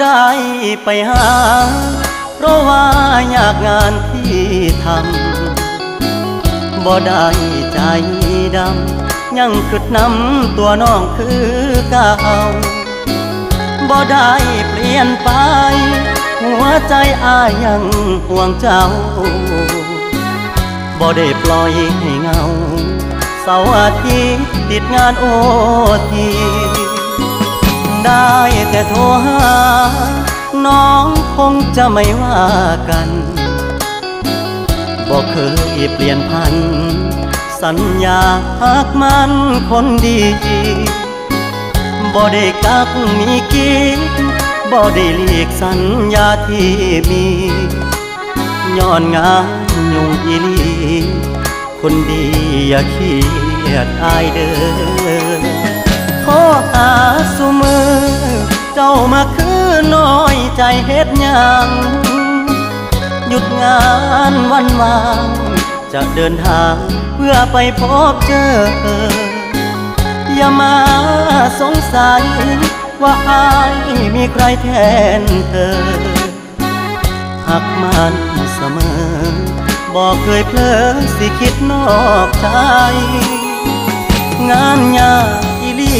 ໄດ້ໄປຫາ ເພາະວ່າຍາກງານທີ່ທຳ ບໍ່ໄດ້ໃຈດຳ ຍັງຄິດນຳຕົວນ້ອງຄືເກົ່າ ບໍ່ໄດ້ປ່ຽນໄປ ຫົວໃຈອ້າຍຍັງຫ່ວງເຈົ້າ ບໍ່ໄດ້ປ່ອຍໃຫ້ເຫງົາ ເສົາອາທິດຕິດງານໂອທີ ໄດ້ແຕ່ໂທຫາ ນ້ອງຄົງຈະໄມ່ວ່າກັນ ບໍ່ເຄີຍປ່ຽນຜັນ ສັນຍາຮັກໝັ້ນຄົນດີ ບໍ່ໄດ້ກັກມີກິດ ບໍ່ໄດ້ຫຼີກສັນຍາທີ່ມີ ຍ້ອນງານຫຍຸ້ງອີ່ຫຼີ ຄົນດີຢ່າຄຽດອ້າຍເດີ ໂທຫາຊຸມື້ ເຈົ້າມາຄືນ້ອຍໃຈເຮັດຫຍັງ ຢຸດງານວັນວ່າງ ຈະເດີນທາງເພື່ອໄປພົບເຈີ ຢ່າມາສົງໄສວ່າອ້າຍມີໃຄແທນເທີ ຮັກໝັ້ນສະເໝີ ບໍ່ເຄີຍເຜີຊິຄິດນອກໃຈ ງານຍາກອີ່ຫຼີ